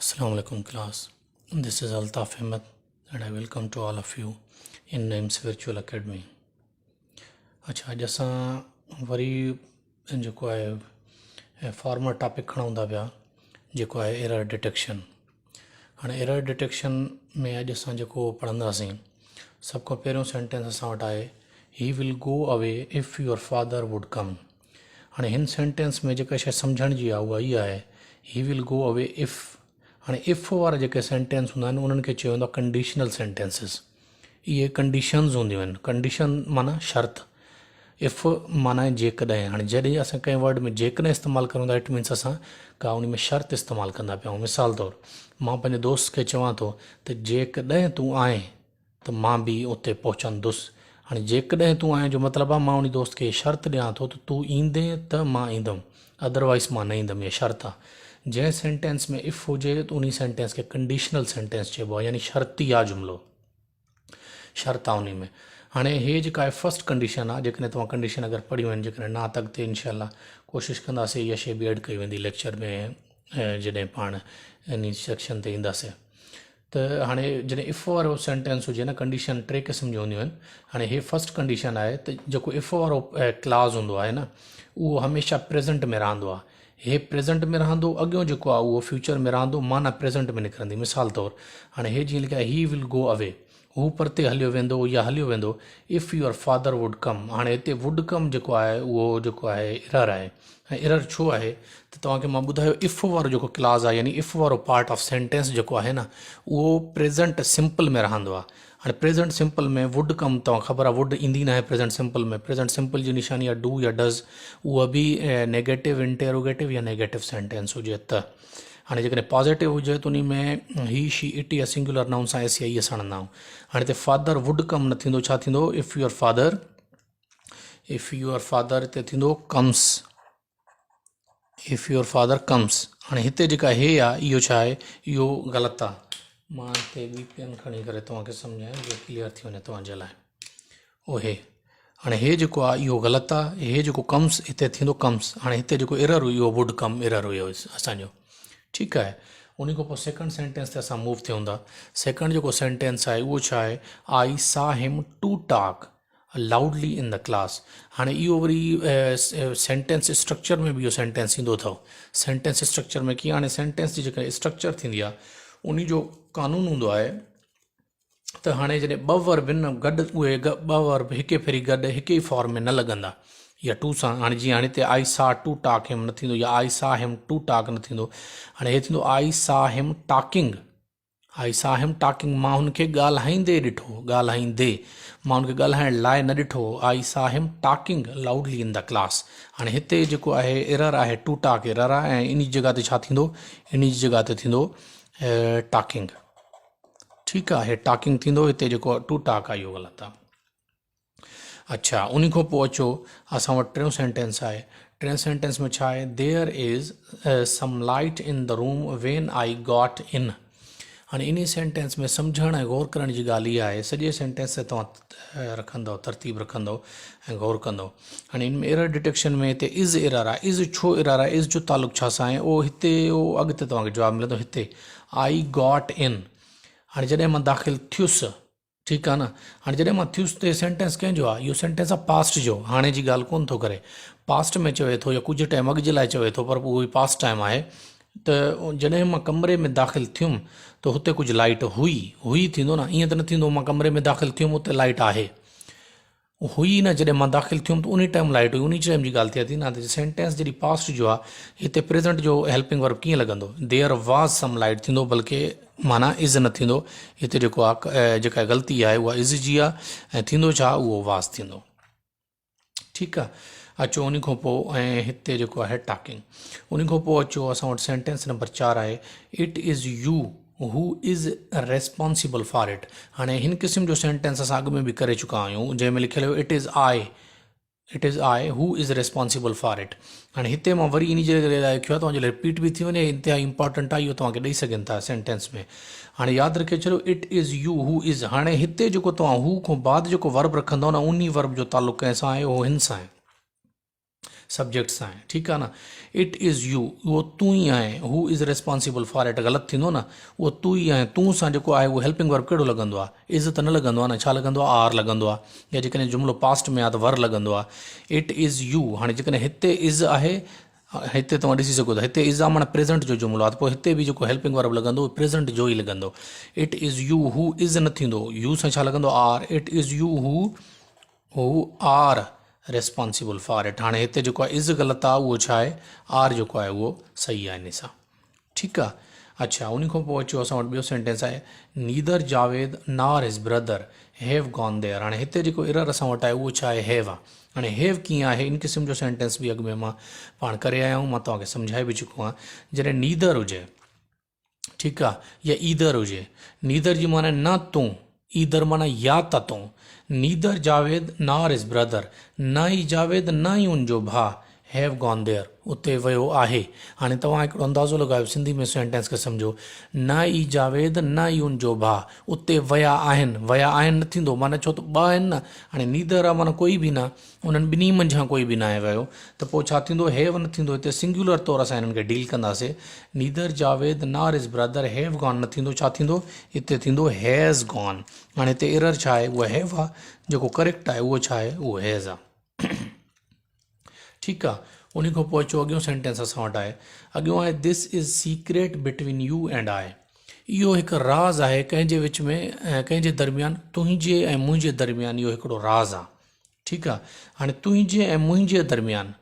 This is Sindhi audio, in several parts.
Assalamu alaikum class. This is Altaf Ahmed and I welcome to all of you in NIMS Virtual Academy. اچھا اڄ اسان وري جيڪو آهي فارمر ٽاپڪ کڻون ٿا پيا جيڪو آهي ايرر ڊٽيڪشن هاڻي ايرر ڊٽيڪشن ۾ اڄ اسان جيڪو پڙهنداسين سڀ کان پهريون سينٽينس اسان وٽ آهي he will go away if your father would come هاڻي هن سينٽينس ۾ جيڪا شيء سمجهڻ جي آهي اها اها آهي He will go away if هاڻي if وارا جيڪي سينٽينس هوندا آهن انهن کي چيو ويندو آهي ڪنڊيشنل سينٽينسز اهي ڪنڊيشنز هونديون آهن ڪنڊيشن معنيٰ شرط if معنيٰ جيڪڏهن هاڻي جڏهن اسان ڪنهن ورڊ ۾ جيڪڏهن استعمال ڪريون ٿا it means اسان ڪا ان ۾ شرط استعمال ڪندا پيا آهيون مثال طور مان پنهنجي دوست کي چوان ٿو ته جيڪڏهن تون آئين ته مان به اتي پهچندس. هاڻي جيڪڏهن تون آئين جو مطلب آهي مان انهي دوست کي شرط ڏيان ٿو ته تون ايندين ته مان ايندم ادروائيز مان نه ايندم اها شرط آهي. جنهن سينٽينس ۾ if هجي ته انهي سينٽينس کي ڪنڊيشنل سينٽينس چئبو آهي يعني شرطيه جملو. شرط آهي انهي ۾. هاڻي هي جيڪا آهي فرسٽ ڪنڊيشن آهي جيڪڏهن توهان ڪنڊيشن اگر پڙهيون آهن جيڪڏهن نه ته اڳتي انشاء الله ڪوشش ڪنداسين اها شي به ايڊ ڪئي ويندي ليڪچر ۾ جڏهن پاڻ انهي سيڪشن تي اينداسين. ته هاڻي جڏهن if وارو سينٽينس هجي نه ڪنڊيشن ٽي قسم جون هونديون آهن هاڻي هي فرسٽ ڪنڊيشن آهي ته جيڪو if وارو ڪلاز هوندو آهي نه اهو هميشه پريزنٽ ۾ رهندو آهي هي پريزنٽ ۾ رهندو اڳيون جيڪو آهي اهو فيوچر ۾ رهندو معنيٰ پريزنٽ ۾ نڪرندي مثال طور هاڻي هي جيئن لکيو آهي هي ول گو اوي هو پرتي هليو ويندو يا هليو ويندو if your father would come هاڻي هتي ووڊ ڪم جيڪو آهي اهو جيڪو آهي ارر آهي ۽ ارر ڇو آهي ته توهان کي مان ٻڌايو if وارو جيڪو ڪلاز آهي يعني if وارو پارٽ آف سينٽينس جيڪو آهي نه اهو پريزنٽ سمپل ۾ رهندو آهي هاڻي پريزنٽ سمپل ۾ ووڊ ڪم توهان خبر آهي ووڊ ايندي ناهي پريزنٽ سمپل ۾ پريزنٽ سمپل جي نشاني آهي do يا ڊز اها به نيگيٽو انٽيروگيٽو يا نيگيٽو سينٽينس هجي ته هاڻي جيڪڏهن پازيٽو هجي ته انهي ۾ هي، شي، it يا سنگيولر نائون سان ايس يا اي اس هڻندا آهيون. هاڻي هتي فادر ووڊ ڪم نه ٿيندو ڇا ٿيندو if your father if your father هتي ٿيندو comes if your father comes هاڻي هتي جيڪا هي آ اهو ڇا آهي اهو غلط آ مان هتي ٻي پين کڻي ڪري توهان کي سمجهايان جيئن ڪليئر ٿي وڃي توهان جي لاء اهي هاڻي هي جيڪو آ اهو غلط آ هي جيڪو ڪمس هتي ٿيندو ڪمس هاڻي هتي جيڪو ايرر هئي اهو ووڊ ڪم ايرر هيو اسانجو ٺيڪ آهي ان کان پوء سيڪنڊ سينٽينس تي اسان موو ٿيون ٿا سيڪنڊ جيڪو سينٽينس آهي اهو ڇا آهي I saw him to talk loudly in the class هاڻي اهو وري سينٽينس اسٽرڪچر ۾ به اهو سينٽينس ايندو اٿو سينٽينس اسٽرڪچر ۾ ڪيئن هاڻي سينٽينس جي جيڪا اسٽرڪچر ٿيندي آهي ان جو قانون هوندو آهي ته هاڻي جڏهن ٻه ورب آهن نه گڏ اهي ٻه ورب هڪ ڦري گڏ هڪ ئي فارم ۾ نه لڳندا يا ٽو سان هاڻي جيئن هاڻي هتي آئي سا ٽو ٽاڪ هيم نه ٿيندو يا آئي سا هيم ٽو ٽاڪ نه ٿيندو هاڻي هي ٿيندو آئي سا هيم ٽاڪنگ آئي سا هيم ٽاڪنگ مان هن کي ڳالهائيندي ڏٺو ڳالهائيندي مان هن کي ڳالهائڻ لاء نه ڏٺو I saw him talking loudly in the class هاڻي هتي جيڪو آهي ايرر آهي ٽو ٽاڪ ايرر آهي ۽ ان جي جڳهه تي ڇا ٿيندو ان جي جڳهه تي ٿيندو ٽاڪنگ ٺيڪ آهي ٽاڪنگ ٿيندو هتي جيڪو ٽو ٽاڪ آهي اهو غلط آهي اڇا ان کان پوء اچو اسان وٽ ٽيون سينٽينس آهي ٽيون سينٽينس ۾ ڇا آهي there is some light in the room when I got in هاڻي انهي سينٽينس ۾ سمجهڻ ۽ غور ڪرڻ جي ڳالهه اها آهي سڄي سينٽينس تي توهان رکندو ترتيب رکندو ۽ غور ڪندو هاڻي ان ۾ ايرر ڊٽيڪشن ۾ هتي از ايرر آهي از ڇو ايرر آهي از جو تعلق ڇا سان آهي اهو هتي اهو اڳتي توهان کي جواب ملندو هتي آئي گاٽ ان هاڻي جڏهن مان داخل ٿيس ٺيڪ آ نه هاڻي جڏهن مان ٿيس ته هي سينٽينس ڪنهن جو آ اهو سينٽينس آ پاسٽ جو هاڻي جي ڳالهه ڪونه ٿو ڪري پاسٽ ۾ چوي ٿو يا ڪجهه ٽائيم اڳ جي لاء چوي ٿو پر اهو پاسٽ ٽائيم آهي ته جڏهن مان ڪمري ۾ داخل ٿيم ته هتي ڪجهه لائٽ هئي هئي ٿيندو نه ائين ته نه ٿيندو مان ڪمري ۾ داخل ٿيم اتي لائٽ آهي هئي نه جڏهن مان داخل ٿيم ته انهي ٽائيم لائيٽ هئي انهي ٽائيم جي ڳالهه ٿئي ٿي نه ته سينٽينس جڏهن پاسٽ جو آهي هتي پريزنٽ جو هيلپنگ ورب ڪيئن لڳندو ديئر واز سم لائيٽ ٿيندو بلڪه معنيٰ از نه ٿيندو هتي جيڪو آهي جيڪا غلطي آهي اها از جي آهي ۽ ٿيندو ڇا اهو واز ٿيندو ٺيڪ آهي اچو انهي کان پوء ۽ هتي جيڪو آهي ٽاڪنگ انهي کان پوء اچو اسان وٽ سينٽينس نمبر 4 آهي it is you who is responsible for it هاڻي هن قسم جو سينٽينس اسان اڳ ۾ به ڪري چڪا آهيون جنهن ۾ لکيل هيو it is I it is I who is responsible for it هاڻي هتي مان وري ان جي لاء لکيو آهي توهان جي لاء رپيٽ به ٿي وڃي انتهائي امپارٽنٽ آهي اهو توهان کي ڏئي سگهن ٿا سينٽينس ۾ هاڻي ياد رکي ڇڏيو it is you who از هاڻي هتي جيڪو توهان هو کان بعد جيڪو ورب رکندو نه انهي ورب جو تعلق ڪنهن سان آهي اهو هن سان آهي. سبجيڪٽ سان آهي ٺيڪ آهي نه it is يو اهو تون ئي آهين هو از ريسپانسبل فار it غلط ٿيندو نه اهو تون ئي آهين تون سان جيڪو آهي اهو هيلپنگ ورب ڪهڙو لڳندو آهي از ته نه لڳندو آهي نه ڇا لڳندو آهي آر لڳندو آهي يا جيڪڏهن جملو پاسٽ ۾ آهي ته ور لڳندو آهي it is يو هاڻي جيڪڏهن هتي از آهي هتي توهان ڏسي سگهو ٿا هتي از آ معنيٰ پريزنٽ جو جملو آهي ته پوء هتي به جيڪو هيلپنگ ورب لڳندو اهو پريزنٽ جو ئي لڳندو it is you هو از نه ٿيندو يو سان ڇا لڳندو are it is you who who are responsible for it هاڻي هتي جيڪو آهي از غلط آهي اهو ڇا آهي آر جيڪو آهي اهو صحيح آهي ان سان ٺيڪ آ اڇا انهي کان پوء اچو اسان وٽ ٻيو سينٽينس آهي neither Javed nor his brother have gone there هاڻي هتي جيڪو ايرر اسان وٽ آهي اهو ڇا آهي هيو آ هاڻي هيو ڪيئن آهي ان قسم جو سينٽينس به اڳ ۾ مان پاڻ ڪري آيا آهيون مان توهان کي سمجهائي به چڪو آهيان جڏهن نيدر هجي ٺيڪ آ يا ايدر هجي نيدر جي معنی نه تون ايدر معنی يا ته تون neither Javed nor his brother نه ئي جاويد نه ئي ان جو ڀاء Have gone there اتي ويو آهي. هاڻي توهان هڪڙو اندازو لڳايو سنڌي ۾ سينٽينس کي سمجهو. نه ئي جاويد نه ئي ان جو ڀاء اتي ويا آهن. ويا آهن نه ٿيندو معنيٰ ڇو ته ٻه آهن نه. هاڻي نيدر آهي معنيٰ ڪوئي به نه. انهن ٻنهي منجهان ڪوئي به ناهي ويو ته پوء ڇا ٿيندو Have نه ٿيندو هتي سنگيولر طور اسان هنن کي ڊيل ڪنداسي. Neither Javed nor his brother have gone نه ٿيندو ڇا ٿيندو هتي ٿيندو Has gone. هاڻي هتي ايرر ڇا آهي اها Have آهي جيڪو ڪريڪٽ آهي اهو ڇا آهي اهو Has آهي. ٺيڪ آ انهي کان پوء اچو اڳيون سينٽينس اسان وٽ آهي اڳيون آهي this is secret between you and I اهو هڪ راز آهي ڪنهن جي وچ ۾ ڪنهن جي درميان تنهنجي ۽ منهنجي درميان اهو هڪڙو راز آ ٺيڪ آ هاڻي تنهنجي ۽ منهنجي درميان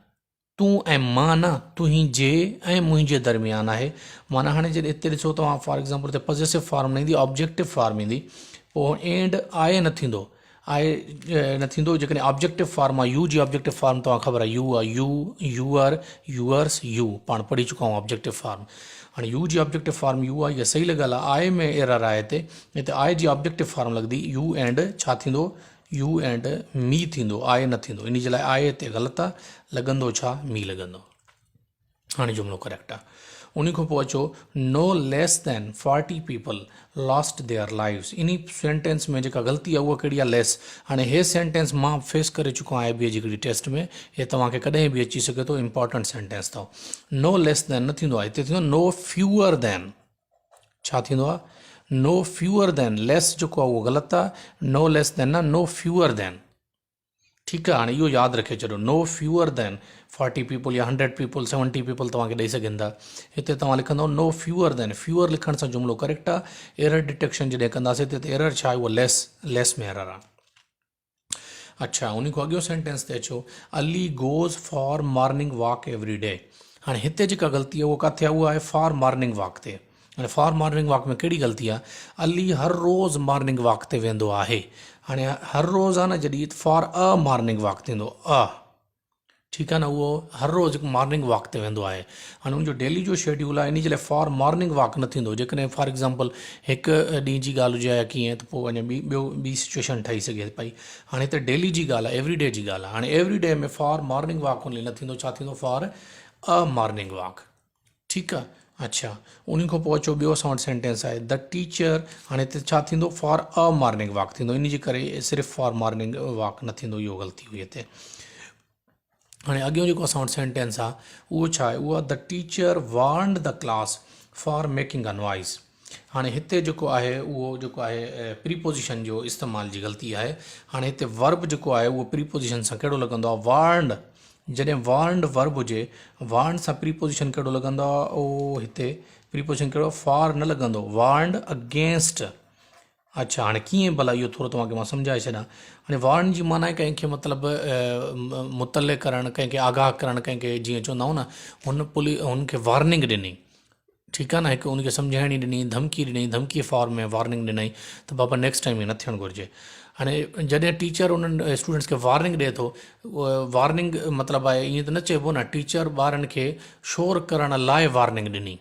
تون ۽ مان نه تنهنجي ۽ منهنجي درميان آهي معنيٰ هاڻي جڏهن هتي ڏسو توهان فار ايگزامپل هتي پزيسو فارم نه ايندي آبجيڪٽو فارم ايندي پوء اينڊ I نه ٿيندو آء نه ٿيندو جيڪڏهن آبجيڪٽو فارم آهي يو جي آبجيڪٽو فارم توهان خبر آهي يو آهي يو your yours U پاڻ پڙهي چڪا آهيون آبجيڪٽو فارم هاڻي يو جي آبجيڪٽو فارم يو آهي اها صحيح لڳل آهي آء ۾ ايرر آهي هتي هتي آء جي آبجيڪٽو فارم لڳندي يو اينڊ ڇا ٿيندو يو اينڊ مي ٿيندو آء نه ٿيندو ان جي لاء آء هتي غلط آهي لڳندو ڇا مي لڳندو هاڻي جملو ڪريڪٽ آ. انهي کان پوء اچو no less than 40 people lost their lives انهي سينٽينس ۾ جيڪا غلطي آ اها ڪهڙي آ ليس هاڻي هي سينٽينس مان فيس ڪري چڪو آهيان آء بي اي جي هڪڙي ٽيسٽ ۾ هي توهان کي ڪڏهن به اچي سگهي ٿو امپارٽنٽ سينٽينس اٿو نو ليس دين نه ٿيندو آ هتي ٿيندو نو فيوئر دين ڇا ٿيندو آ نو فيوئر دين ليس جيڪو آ اهو غلط آ نو ليس دين نه نو فيوئر دين ٺيڪ آ هاڻي اهو ياد رکي ڇڏيو نو فيوئر دين فارٽي پيپل يا هنڊريڊ پيپل سيونٽي پيپل توهان کي ڏئي سگهن ٿا هتي توهان لکندو نو فيوئر دين فيوئر لکڻ سان جملو ڪريڪٽ آ ايرر ڊٽيڪشن جڏهن ڪنداسي ته ايرر ڇا آهي اهو ليس ليس ۾ ايرر آ اڇا ان کان اڳيون سينٽينس تي اچو Ali goes for morning walk every day هاڻي هتي جيڪا غلطي آهي اها ڪاٿي آهي اها آهي فار مارننگ واڪ تي هاڻي فار مارننگ واڪ ۾ ڪهڙي غلطي آ علي هر روز مارننگ واڪ تي ويندو آهي هاڻي هر روز آ نه جڏهن فار ا مارننگ واڪ ٿيندو ا ٺيڪ آ نه اهو هر روز هڪ مارننگ واڪ تي ويندو آهي هاڻي ان جو ڊيلي جو شيڊيول آهي ان جي لاء فار مارننگ واڪ نه ٿيندو جيڪڏهن فار ايگزامپل هڪ ڏينهن جي ڳالهه هجي يا ڪيئن ته پوء اڃا ٻي ٻيو ٻي سچويشن ٺهي سگهي پئي هاڻي هتي ڊيلي جي ڳالهه آهي ايوري ڊي جي ڳالهه آهي هاڻي every day ۾ for morning walk only نه ٿيندو ڇا ٿيندو فار ا مارننگ واڪ ٺيڪ آ اڇا انهي کان پوء اچو ٻيو اسان وٽ سينٽينس آهي the teacher هاڻي هتي ڇا ٿيندو فار ا مارننگ واڪ ٿيندو انهي جي ڪري صرف فار مارننگ واڪ نه ٿيندو اهو غلطي هئي هتي هاڻي اڳيون جيڪو اسان وٽ سينٽينس آ اهو ڇا آهي اهو the teacher warned the class for making a noise هاڻي هتي جيڪو آهي اهو جيڪو آهي پريپوزيشن جو استعمال جي غلطي آهي هاڻي هتي ورب جيڪو آهي اهو پريپوزيشن سان ڪهڙو لڳندو آهي وارنڊ جڏهن وارنڊ ورب هجي وارنڊ سان پريپوزيشن ڪهڙو لڳندو آهي او هتي پريپوزيشن ڪهڙو فار نه لڳندو وارنڊ اگينسٽ اڇا هاڻي ڪيئن ڀلا اهو ٿورو توهان کي مان سمجهائي ڇڏيان هاڻي وارن جي معنيٰ ڪنهن کي مطلب مطلع ڪرڻ ڪنهن کي آگاهه ڪرڻ ڪنهن کي جيئن چوندا آهيون نه هن پولي هن کي وارننگ ڏني ٺيڪ آهي نه هڪ ان کي سمجهائڻي ڏني ڌمڪي ڏني ڌمڪي فارم ۾ وارننگ ڏنائين ته بابا نيڪسٽ ٽائيم ائين نه ٿيڻ گهرجي هاڻي جڏهن ٽيچر انهن اسٽوڊنٽس کي وارننگ ڏئي ٿو وارننگ مطلب آهي ائين ته نه چئبو نه ٽيچر ٻارن کي شور ڪرڻ لاء وارننگ ڏني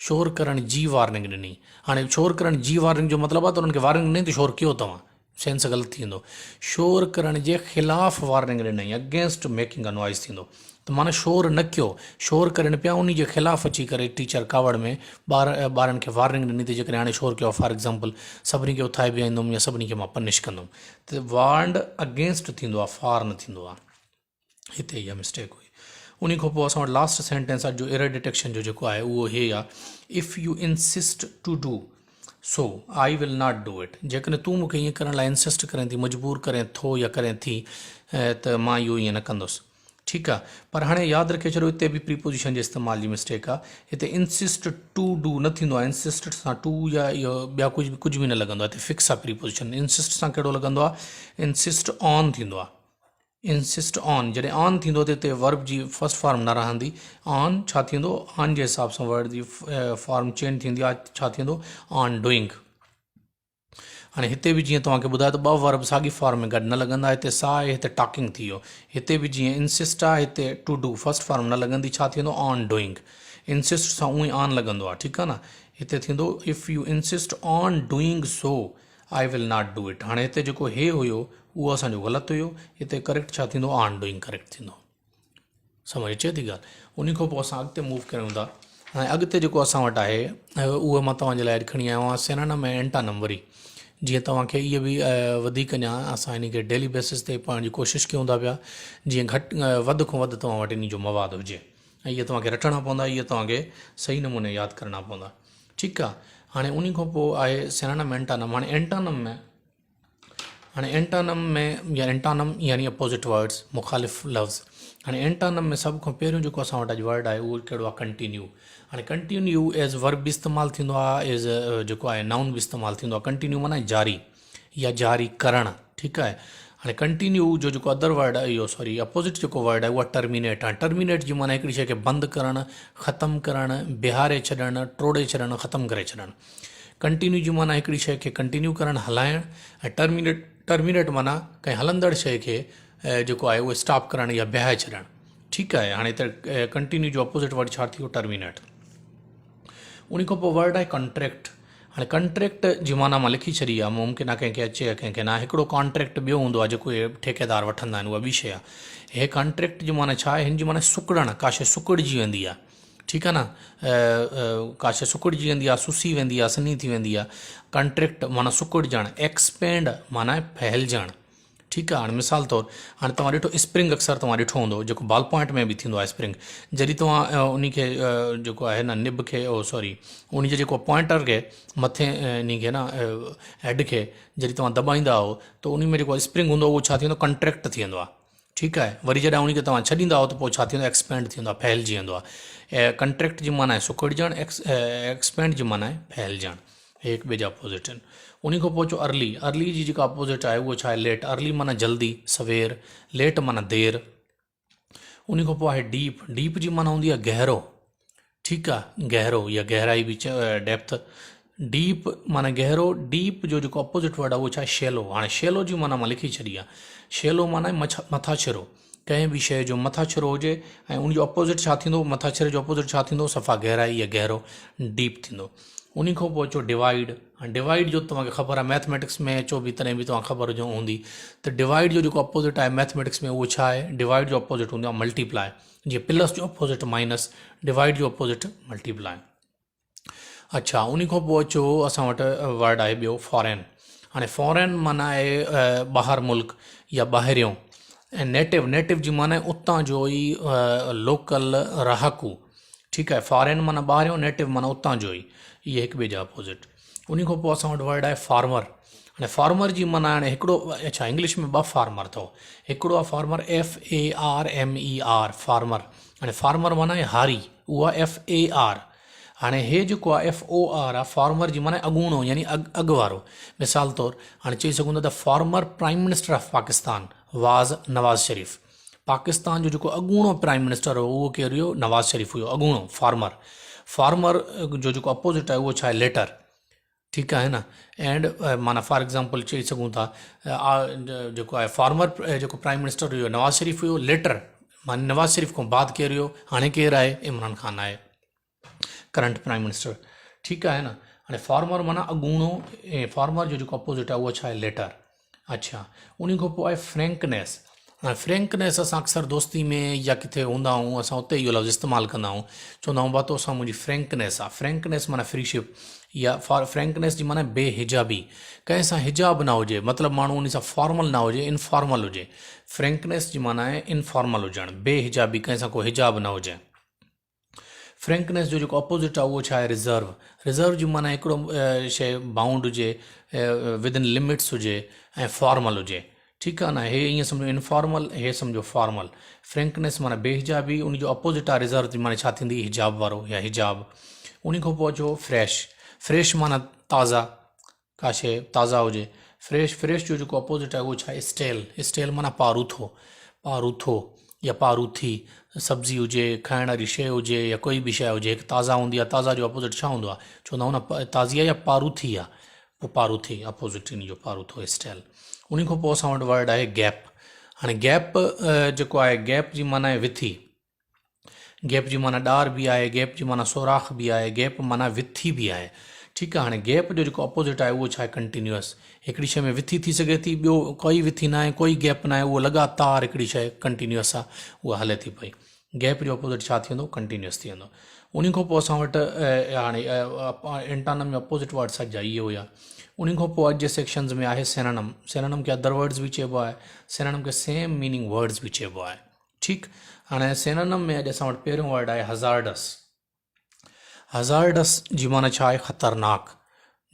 شور ڪرڻ جي وارننگ ڏني. هاڻي شور ڪرڻ جي وارننگ جو مطلب آهي ته انهن کي وارننگ ڏني ته شور ڪيو توهان. سينس غلط ٿي ويندو. شور ڪرڻ جي خلاف وارننگ ڏنائين اگينسٽ ميڪنگ ا نوائز ٿيندو ته معنيٰ شور نه ڪيو. شور ڪرين پيا انهي جي خلاف اچي ڪري ٽيچر ڪاوڙ ۾ ٻار ٻارن کي وارننگ ڏني ته جيڪڏهن هاڻي شور ڪيو فار ايگزامپل سڀني کي اٿائي بيهائيندم يا سڀني کي مان پنش ڪندم ته وارنڊ اگينسٽ ٿيندو آهي فار نه ٿيندو آهي. هتي اها مسٽيڪ هئي. انهي کان پوء اسان وٽ لاسٽ سينٽينس اڄ جو ايرر ڊيٽيڪشن جو جيڪو آهي اهو هي آهي if you insist to do so I will not do it جيڪڏهن تون مون کي ائين ڪرڻ لاء انسسٽ ڪرين ٿي مجبور ڪرين ٿو يا ڪرين ٿي ته مان اهو ائين نه ڪندس ٺيڪ آ پر هاڻي ياد رکي ڇڏيو هتي به پريپوزيشن جي استعمال جي مسٽيڪ آ هتي انسسٽ ٽو do نه ٿيندو آ انسسٽ سان ٽو يا اهو ٻيا ڪجهه به ڪجهه به نه لڳندو آ هتي فڪس آ پريپوزيشن انسسٽ سان ڪهڙو لڳندو آ انسسٽ آن ٿيندو آ انسسٽ آن جڏهن آن ٿيندو ته هتي ورب جي فرسٽ فارم نه رهندي آن ڇا ٿيندو آن جي حساب سان ورڊ جي فارم چينج ٿيندي آ ڇا ٿيندو آن ڊوئنگ هاڻي هتي به جيئن توهان کي ٻڌايو ته ٻه ورب ساڳي فارم ۾ گڏ نه لڳندا هتي سا آهي هتي ٽاڪنگ ٿي ويو هتي به جيئن انسسٽ آهي هتي ٽو do first form نه لڳندي ڇا ٿيندو آن ڊوئنگ انسسٽ سان اونئي آن لڳندو آهي ٺيڪ آهي نه هتي ٿيندو if you insist on doing so I will not do it هاڻي هتي جيڪو هي هيو اهو اسان جو غلط هيو هتي ڪريڪٽ ڇا ٿيندو آن ڊوئنگ ڪريڪٽ ٿيندو سمجھ اچي ٿي ڳالهه ان کان پوء اسان اڳتي موو ڪريون ٿا ۽ اڳتي جيڪو اسان وٽ آهي اهو مان توهان جي لاء اڄ کڻي آيو آهيان سينانم ۽ اينٽانم وري جيئن توهان کي اهي به وڌيڪ اڃا اسان ان کي ڊيلي بيسس تي پڙهڻ جي ڪوشش ڪيون ٿا پيا جيئن گهٽ وڌ کان وڌ توهان وٽ ان جو مواد هجي ۽ اهي توهان کي رٽڻا پوندا اهي توهان کي صحيح نموني ياد ڪرڻا پوندا ٺيڪ آ هاڻي انهي کان پوء آهي سينانم اينٽانم هاڻي اينٽانم ۾ هاڻي اينٽانم ۾ يا اينٽانم يعني اپوزٽ ورڊز مخالف لفظ هاڻي اينٽانم ۾ سڀ کان پهريون جيڪو اسان وٽ اڄ ورڊ آهي اهو ڪهڙو آهي ڪنٽينيو هاڻي ڪنٽينيو ايز ورب به استعمال ٿيندو آهي ايز جيڪو آهي نائون به استعمال ٿيندو آهي ڪنٽينيو معنيٰ جاري يا جاري ڪرڻ ٺيڪ آهي هاڻي ڪنٽينيو جو جيڪو ادر ورڊ آهي اهو سوري اپوزٽ جيڪو ورڊ آهي اهو ٽرمينيٽ هاڻي ٽرمينيٽ جي معنيٰ هڪڙي شيء کي بند ڪرڻ ختم ڪرڻ بيهاري ڇڏڻ ٽوڙي ڇڏڻ ختم ڪري ڇڏڻ ڪنٽينيو جي معنيٰ هڪڙي شيء کي ڪنٽينيو ڪرڻ هلائڻ ۽ ٽرمينيٽ ٽرمينيٽ معنيٰ ڪنهن هلندڙ شيء کي جيڪو آهي اهو اسٽاپ ڪرڻ يا بيهاري ڇڏڻ ٺيڪ آهي هاڻي ته ڪنٽينيو جو اپوزٽ ورڊ ڇا ٿي ويو ٽرمينيٽ ان کان پوء ورڊ آهي ڪانٽريڪٽ هاڻي ڪانٽريڪٽ جي معنيٰ مان لکي ڇڏي آهي ممڪن آهي ڪنهن کي اچي يا ڪنهن کي نه هڪڙو ڪانٽريڪٽ ٻيو هوندو آهي جيڪو اهي ٺيڪيدار وٺندا آهن اها ٻي شيء آهي هي ڪانٽريڪٽ جي معنيٰ ڇا آهي هن جي معنيٰ سڪڙڻ ڪا شيء سڪڙجي ويندي آهي ٺيڪ آهي نه ڪا شيء سڪڙجي ويندي آهي سسي ويندي آهي سنهي ٿي ويندي آهي ڪانٽريڪٽ معنيٰ سڪڙجڻ ايڪسپينڊ معنيٰ ڦهلجڻ ٺيڪ آ هاڻي مثال طور هاڻي توهان ڏٺو اسپرنگ اڪثر توهان ڏٺو هوندو جيڪو بال پوائنٽ ۾ به ٿيندو آهي اسپرنگ جڏهن توهان انهي کي جيڪو آهي نه نب کي او سوري انهي جي جيڪو پوائنٽر کي مٿي انهي کي نه هيڊ کي جڏهن توهان دٻائيندا آهو ته انهي ۾ جيڪو اسپرنگ هوندو اهو ڇا ٿيندو ڪنٽريڪٽ ٿي ويندو آهي ٺيڪ آهي وري جڏهن انهي کي توهان ڇڏيندا آهو ته پوء ڇا ٿيندو ايڪسپينڊ ٿيندو آهي ڦهلجي ويندو آهي ڪنٽريڪٽ جي معنيٰ آهي سڪڙجڻ ايڪسپينڊ جي معنيٰ آهي ڦهلجڻ هي هڪ ٻئي جا اپوزٽ آهن. انهي کان پوء اچو ارلي، ارلي جي جيڪا اپوزٽ آهي اهو ڇا آهي ليٽ، ارلي معنيٰ جلدي، سوير، ليٽ معنيٰ دير. انهي کان پوء آهي ڊيپ، ڊيپ جي معنيٰ هوندي آهي گهرو، ٺيڪ آهي گهرو يا گهرائي به ڊيپٿ، ڊيپ معنيٰ گهرو، ڊيپ جو جيڪو اپوزٽ ورڊ آهي اهو ڇا آهي شيلو، هاڻي شيلو جي معنيٰ مان لکي ڇڏي آهي، شيلو معنيٰ مٿاڇرو، ڪنهن به شيء جو مٿاڇرو هجي ۽ ان جو اپوزٽ ڇا ٿيندو مٿاڇري جو اپوزٽ ڇا ٿيندو صفا گهرائي يا گهرو ڊيپ ٿيندو انهي کان پوء اچو ڊوائيڊ هاڻي ڊوائيڊ جو توهان کي خبر آهي ميٿميٽڪس ۾ اچو به تڏهن به توهان کي خبر هجي هوندي ته ڊوائيڊ جو جيڪو اپوزٽ آهي ميٿميٽڪس ۾ اهو ڇا آهي ڊوائيڊ جو اپوزٽ هوندو آهي ملٽيپلائي جيئن پلس جو اپوزٽ مائنس ڊوائيڊ جو اپوزٽ ملٽيپلائي اڇا انهي کان پوء اچو اسان وٽ ورڊ آهي ٻيو فارين هاڻي فارين معنيٰ آهي ٻاهر ملڪ يا ٻاهريون ۽ نيٽو نيٽو جي معنيٰ اتان جو ئي لوڪل رهاڪو ٺيڪ آهي فارين معنيٰ ٻاهريون نيٽو معنيٰ اتان جو ئي اهي هڪ ٻئي جا اپوزٽ انهي کان پوء اسان وٽ ورڊ آهي فارمر هاڻي فارمر جي معنيٰ هاڻي هڪڙو اڇا انگلش ۾ ٻه فارمر اٿو هڪڙو آهي farmer F A R M E R farmer هاڻي فارمر معنيٰ آهي هاري اهو آهي ايف اي آر هاڻي هي جيڪو آهي ايف او آر آهي فارمر جي معنيٰ اڳوڻو يعني اڳ اڳ وارو مثال طور هاڻي چئي سگهون ٿا ته former prime minister of Pakistan was Nawaz Sharif Pakistan جو جيڪو اڳوڻو پرائم منسٽر هو اهو ڪير هيو نواز شريف هيو اڳوڻو فارمر فارمر جو جيڪو اپوزٽ آهي اهو ڇا آهي ليٽر ٺيڪ آهي نه اينڊ معنيٰ فار ايگزامپل چئي سگهون ٿا جيڪو آهي فارمر جيڪو پرائم منسٽر هيو نواز شريف هيو ليٽر معنيٰ نواز شريف کان بعد ڪير هيو هاڻي ڪير آهي عمران خان آهي ڪرنٽ پرائم منسٽر ٺيڪ آهي نه هاڻي فارمر معنيٰ اڳوڻو ۽ فارمر جو جيڪو اپوزٽ آهي اهو ڇا آهي ليٽر اڇا انهي کان پوء آهي فرينڪنيس هاڻي فرينڪنيس اسان اڪثر دوستي ۾ يا ڪٿي هوندا آهيون اسان اتي اهو لفظ استعمال ڪندا آهيون چوندا آهيون با تو سان منهنجي فرينڪنيس آهي فرينڪنيس معنيٰ فريشپ يا فرينڪنيس جي معنيٰ بي حجابي ڪنهن سان حجاب نه هجي مطلب ماڻهو ان سان فارمل نه هجي انفارمل هجي فرينڪنيس جي معنيٰ آهي انفارمل هجڻ بي حجابي ڪنهن سان ڪو حجاب نه هجي. فرينڪنيس جو جيڪو اپوزٽ آهي اهو ڇا آهي ريزرو ريزرو جي معنيٰ هڪڙو شيء بائونڊ هجي ود ان لمٽس هجي ۽ فارمل هجي ٺيڪ آهي نه هي ائين سمجهو انفارمل هي سمجهو فارمل فرينڪنيس معنيٰ بي حجابي ان جو اپوزٽ آهي ريزرو جي معنيٰ ڇا ٿيندي حجاب وارو يا حجاب ان کان پوء اچو فريش فريش معنيٰ تازا ڪا شيء تازه هجي. فريش، فريش جو جيڪو اپوزٽ آهي اهو ڇا آهي؟ اسٽيل، اسٽيل معنيٰ پاروٿو، پاروٿو يا پاروٿي، سبزي هجي، کائڻ واري شيء هجي يا ڪوئي به شيء هجي هڪ تازه هوندي آهي، تازه جو اپوزٽ ڇا هوندو آهي؟ چوندا آهيون نه تازي آهي يا پاروٿي آهي، پوء پاروٿي اپوزٽ ان جو پاروٿو اسٽيل. انهي کان پوء اسان وٽ ورڊ آهي گيپ، هاڻي گيپ جيڪو آهي گيپ جي معنيٰ آهي وٿي. گيپ جي معنيٰ ڏار به آهي، گيپ جي معنيٰ سوراخ به آهي، گيپ معنيٰ وٿي به آهي. ٺيڪ آهي هاڻي گيپ جو جيڪو اپوزٽ آهي اهو ڇا آهي ڪنٽينيوس. هڪڙي شيء ۾ وٿي ٿي سگهي ٿي ٻيو ڪوئي وٿي ناهي ڪوئي گيپ ناهي اهو لڳاتار هڪڙي شيء ڪنٽينيوس آهي اها هلي ٿي پئي. گيپ جو اپوزٽ ڇا ٿي ويندو ڪنٽينيوس ٿي ويندو. انهي کان پوء اسان وٽ هاڻي انٽانم يا اپوزٽ ورڊس اڄ جا اهي هيا. انهي کان پوء اڄ جي سيڪشنز ۾ آهي سينانم. سينانم کي ادر ورڊز به چئبو آهي. سينانم کي سيم ميننگ ورڊز به چئبو آهي. ٺيڪ هاڻي سينونم ۾ اڄ اسان وٽ پهريون ورڊ آهي هزارڊس هزارڊس جي معنيٰ ڇا آهي خطرناڪ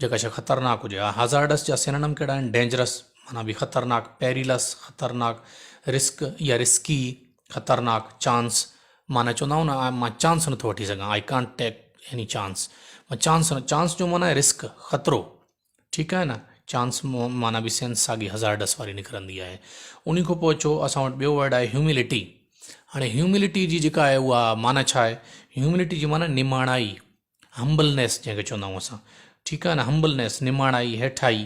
جيڪا شي خطرناڪ هجي ها هزارڊس جا سينونم ڪهڙا آهن ڊينجرس معنيٰ به خطرناڪ پيريلس خطرناڪ رسڪ يا رسڪي خطرناڪ چانس معنيٰ چوندا آهيون نه مان چانس نٿو وٺي سگهان I can't take any chance مان چانس چانس جو معنيٰ آهي رسڪ خطرو ٺيڪ آهي نه چانس معنيٰ به سينس ساڳي هزارڊس واري نڪرندي آهي انهي کان پوء اچو اسان وٽ ٻيو ورڊ آهي هيوملٽي هاڻي هيوملٽي جي جيڪا آهي اها معنيٰ ڇا آهي هيوملٽي جي معنيٰ نماڻائي همبلنيس جنهن کي چوندا آهيون اسان ٺيڪ آهي نه همبلنيس نماڻائي هيٺائي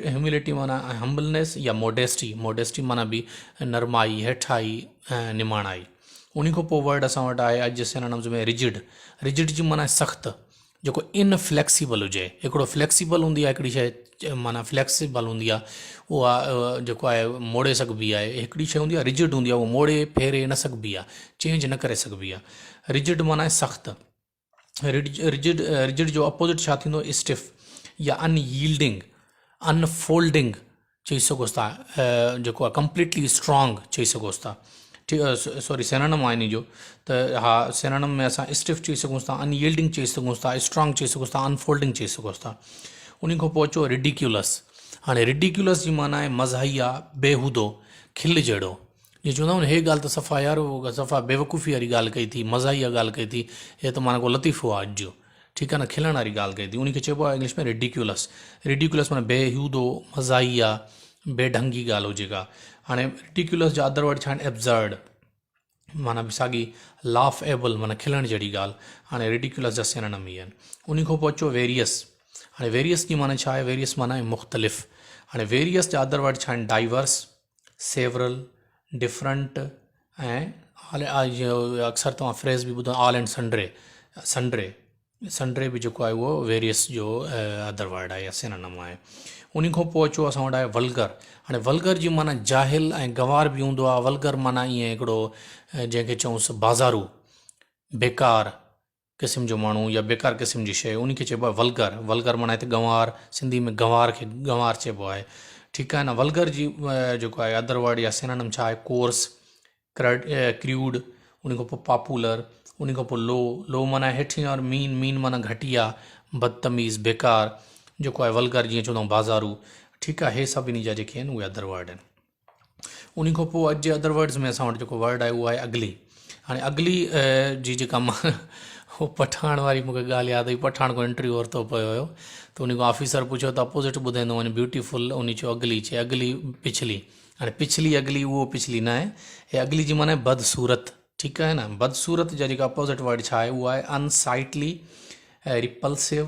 هيوملٽي معنيٰ همبلنيس يا موڊيسٽي موڊيسٽي معنيٰ به نرمائي هيٺائي نماڻائي انهي کان پوء ورڊ اسان وٽ آهي اڄ جي سينونمز ۾ رجڊ رجڊ جي معنيٰ سخت جيڪو ان فليڪسيبل هجي هڪڙو فليڪسيبل هوندي آهي هڪڙي شيء معنيٰ فليڪسيبل هوندي آهي اها جيڪو آهي موڙي سگهبي آهي هڪڙي شيء هوندي آهي رجڊ هوندي آهي اها موڙي ڦيري نه سگهبي آهي چينج نه ڪري سگهبي آهي رجڊ معنيٰ سخت رجڊ رجڊ جو اپوزٽ ڇا ٿيندو اسٽف يا ان ييلڊنگ ان فولڊنگ چئي سگهوس ٿا جيڪو آهي ڪمپليٽلي اسٽرانگ چئي سگهوس ٿا ٺيڪ سوري سينونم آهي ان جو ته ها سينونم ۾ اسان اسٽف چئي سگهون ٿا ان ييلڊنگ چئي سگهون ٿا اسٽرانگ چئي سگهون ٿا انفولڊنگ چئي سگهون ٿا ان کان پوء اچو رڊيڪيولس هاڻي رڊيڪيولس جي معنيٰ آهي مزاحيه بيهودو کل جهڙو جيئن چوندا آهن هي ڳالهه ته صفا يار صفا بيوقوفي واري ڳالهه ڪئي ٿي مزاحيه ڳالهه ڪئي ٿي هي ته معنيٰ ڪو لطيفو آهي اڄ جو ٺيڪ آهي نه کلڻ واري ڳالهه ڪئي ٿي ان کي چئبو آهي انگلش ۾ ريڊيڪيولس ريڊيڪيولس معنيٰ بيهودو مزاحيه بي ڍنگي ڳالهه هجي ڪا هاڻي ريڊيڪيولس جا ادر ورڊ ڇا آهن ائبزرڊ معنيٰ به ساڳي لاف ايبل معنيٰ کلڻ جهڙي ڳالهه هاڻي ريڊيڪيولس جا سينونم اهي آهن ان کان پوء اچو ويريس هاڻي ويريس جي معنيٰ ڇا آهي ويريس معنيٰ آهي مختلف هاڻي ويريس جا ادر ورڊ ڇا آهن ڊائيورس سيورل، ڊفرنٽ ۽ اڪثر توهان فريز به ٻڌو all and sundry sundry sundry به جيڪو آهي اهو ويريس جو ادر ورڊ آهي يا سينونم آهي ان کان پوء اچو اسان وٽ آهي ولگر هاڻي ولگر جي معنيٰ جاهل ۽ گنوار به هوندو آهي ولگر معنيٰ ائين هڪڙو جنهن کي چئونس بازارو بيڪار قسم جو ماڻهو يا بيڪار قسم جي شيء ان کي چئبو آهي ولگر ولگر معنيٰ هتي گنوار سنڌي ۾ گنوار کي گنوار چئبو آهي ٺيڪ آهي نه ولگر جي جيڪو آهي ادر ورڊ يا سينونم ڇا آهي ڪورس ڪريوڊ ان کان پوء پاپولر ان کان پوء لو لو معنيٰ هيٺين اور مين مين معنيٰ گهٽيا بدتميز بيڪار جيڪو آهي ولگر جيئن چوندا آهيون بازارو ٺيڪ آهي هي سڀ ان جا جيڪي آهن اهي ادر ورڊ آهن انهي کان پوء اڄ جي ادر ورڊز ۾ اسان وٽ جيڪو ورڊ آهي اهو آهي اگلي هاڻي اگلي جي جيڪا معنيٰ هو پٺاڻ واري مونکي ڳالهه ياد آئي پٺاڻ کان انٽرويو ورتو پيو هيو ته انهي کان آفيسر پڇيو ته اپوزٽ ٻڌائيندو وڃ بيوٽيفل انهي چيو اگلي چي اگلي پڇلي هاڻي پڇلي اگلي اهو پڇلي نه آهي هي اگلي جي معنيٰ بدصورت ٺيڪ آهي نه بدصورت جا جيڪا اپوزٽ ورڊ ڇا آهي اهو آهي ان سائيٽلي ريپلسو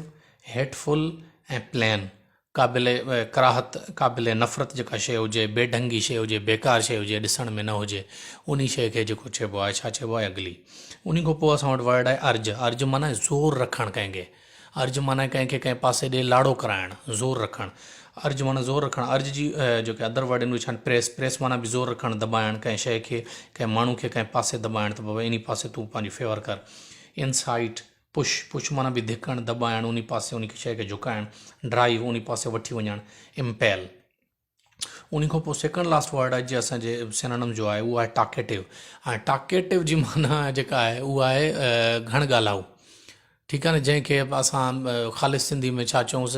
هيٽفل ۽ پلين قابل ڪراهت، قابل نفرت جيڪا شيء هجي، بي ڍنگي شيء هجي، بيڪار شيء هجي، ڏسڻ ۾ نه هجي، انهي شيء کي جيڪو چئبو آهي، ڇا چئبو آهي؟ اگلي. انهي کان پوء اسان وٽ ورڊ آهي ارج. ارج معنيٰ زور رکڻ ڪنهن کي. ارج معنيٰ ڪنهن کي ڪنهن پاسي ڏي لاڙو ڪرائڻ، زور رکڻ. ارج معنيٰ زور رکڻ ارج جي جيڪي ادر ورڊ آهن اهي ڇا آهن پريس پريس معنيٰ به زور رکڻ دٻائڻ ڪنهن شيء کي ڪنهن ماڻهو کي ڪنهن پاسي دٻائڻ ته بابا انهي پاسي تون پنهنجي فيور ڪر انسائيٽ پش پش معنيٰ به ڌڪڻ دٻائڻ انهي پاسي انهي شيء کي جهڪائڻ ڊرائيو انهي پاسي وٺي وڃڻ امپيل انهي کان پوء سيڪنڊ لاسٽ ورڊ اڄ جي اسان جي سينونم جو آهي اهو آهي ٽاڪيٽو ۽ ٽاڪيٽو جي معنيٰ جيڪا آهي اها آهي گهڻ ڳالهائو ٺيڪ آهي نه جنهن کي اسان خالص سنڌي ۾ ڇا چئونس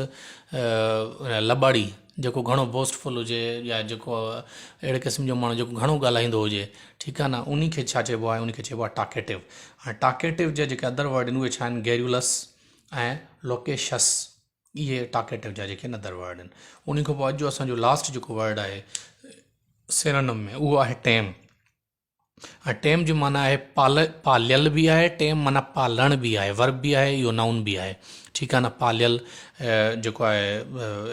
لٻاڙي جيڪو گهڻو بوسٽ فل هجي يا جيڪو اهڙي قسم جو ماڻهو جيڪو گهڻو ڳالهائيندو هجي ٺيڪ آهي نه انهي کي ڇا چئبو آهي انهي کي چئبو آهي ٽاڪيٽو ۽ ٽاڪيٽو جا جيڪي ادر ورڊ آهن اهي ڇا آهن گيريولس ۽ لوڪيشس اهي ٽاڪيٽو جا جيڪي ادر ورڊ آهن. انهي کان پوء اڄ جو اسان جو لاسٽ جيڪو ورڊ آهي سينونم ۾ اهو آهي ٽيم ۽ ٽيم جي معنيٰ آهي پال پاليل به آهي ٽيم معنيٰ پالڻ به آهي ورب به آهي اهو نائون به آهي ٺيڪ آهي نه پاليل جيڪو آهي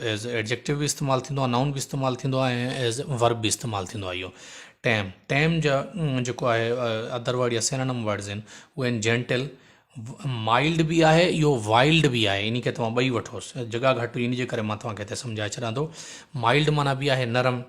ايز ايڊجيڪٽو به استعمال ٿيندو آهي نائون به استعمال ٿيندو آهي ۽ ايز ورب به استعمال ٿيندو آهي اهو ٽيم ٽيم جا جيڪو آهي ادر ورڊ يا سينونم ورڊز آهن اهي آهن جينٽل مائلڊ به آهي اهو وائلڊ به آهي انهي کي توهان ٻئي وٺوس جڳهه گهٽ هئي ان جي ڪري مان توهان کي هتي سمجهائي ڇڏان ٿو مائلڊ معنيٰ به آهي نرم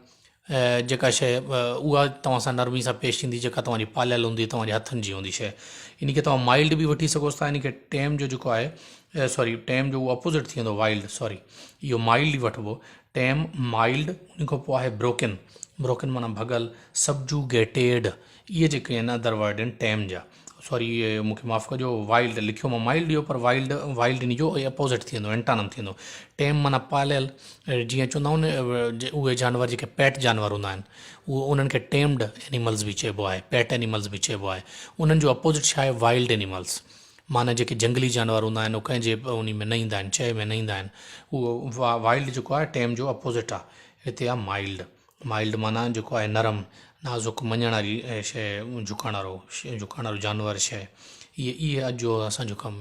جيڪا شيء اها توهان سان نرمي سان پيش ايندي جيڪا توهان جي پاليل هوندي توهان جي هٿن جي هوندي شيء انهي کي توهان مائلڊ به وٺي سگهوس ٿا انهي کي ٽيم جو جيڪو آهي سوري ٽيم جو اهو اپوزٽ ٿي ويندو وائلڊ سوري اهو مائلڊ ئي وٺبو ٽيم مائلڊ ان کان پوء آهي بروڪن بروڪن معنيٰ ڀڳل سبجوگيٽيڊ اهي جيڪي آهن ادر ورڊ آهن ٽيم جا سوري مون کي معاف ڪجو وائلڊ لکيو مان مائلڊ هيو پر وائلڊ وائلڊ ان جو اپوزٽ ٿي ويندو اينٽانم ٿي ويندو ٽيم معنيٰ پاليل جيئن چوندا آهن اهي جانور جيڪي پيٽ جانور هوندا آهن اهو انهن کي ٽيمڊ اينيملز به چئبو آهي پيٽ اينيملز به چئبو آهي انهن جو اپوزٽ ڇا آهي وائلڊ اينيملز معنيٰ جيڪي جنگلي جانور هوندا آهن اهي ڪنهن جي ان ۾ نه ايندا آهن چئي ۾ نه ايندا آهن اهو وائلڊ جيڪو آهي ٽيم جو اپوزٽ آهي هتي آهي مائلڊ مائلڊ معنيٰ جيڪو آهي نرم، نازڪ، مڃڻ واري شيء، جهڪڻ وارو، جهڪڻ وارو جانور، شيء. اهي اهي اڄ جو اسان جو ڪم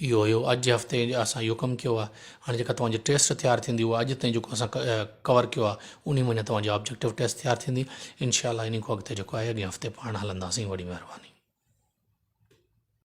اهو هيو. اڄ جي هفتي اسان اهو ڪم ڪيو آهي. هاڻي جيڪا توهان جي ٽيسٽ تيار ٿيندي اها اڄ تائين جيڪو اسان ڪور ڪيو آهي انهي منجهان توهان جي آبجيڪٽو ٽيسٽ تيار ٿيندي. انشاء الله انهي کان اڳتي جيڪو آهي اڳئين هفتي پاڻ هلنداسين. وڏي مهرباني.